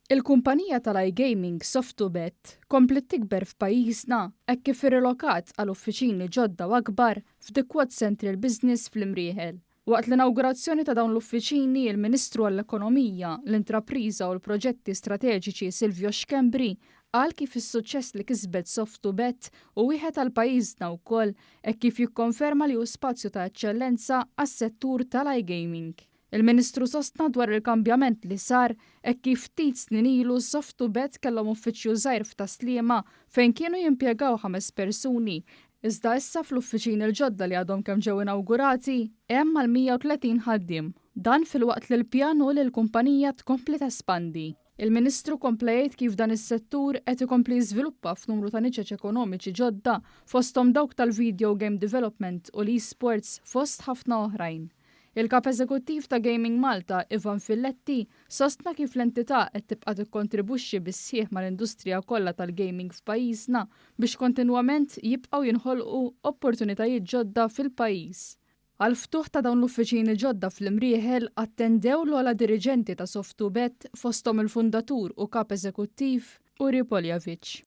Il-kumpanija tal-iGaming Soft2Bet kompliet tikber f'pajjiżna hekk kif irrilokat għal uffiċini ġodda u akbar f'The Quad Central Business fl-Imrieħel. Waqt l-inawgurazzjoni ta' dawn l-uffiċini, il-Ministru għall-Ekonomija, l-Intrapriża u l-Proġetti Strateġiċi Silvio Schembri qal kif is-suċċess li kisbet Soft2Bet hu wieħed għal pajjiżna wkoll hekk kif jikkonferma li hu spazju ta' eċċellenza għas-settur tal-iGaming. Il-Ministru sostna dwar il-kambjament li sar hekk kif ftit snin ilu Soft2Bet kellhom uffiċċju żgħir f'Tas-Sliema fejn kienu jimpjegaw ħames persuni, iżda issa fl-uffiċini l-ġodda li għadhom kemm ġew inawgurati hemm mal-130 ħaddiem. Dan filwaqt li l-pjan hu li l-kumpanija tkompli tespandi. Il-Ministru kompla jgħid kif dan is-settur qed ikompli jiżviluppa f'numru ta' niċeċ ekonomiċi ġodda fosthom dawk tal-video game development u l-esports fost ħafna oħrajn. Il-Kap Eżekuttiv ta' Gaming Malta, Ivan Filletti, sostna kif l-entità qed tibqa' tikkontribwixxi bis-sħiħ mal-industrija kollha tal-gaming f'pajjiżna biex kontinwament jibqgħu jinħolqu opportunitajiet ġodda fil-pajjiż. Għall-ftuħ ta' dawn l-uffiċini ġodda fl-Imrieħel attendew l-ogħla diriġenti ta' Soft2Bet fosthom il-fundatur u Kap Eżekuttiv Uri Poliavich.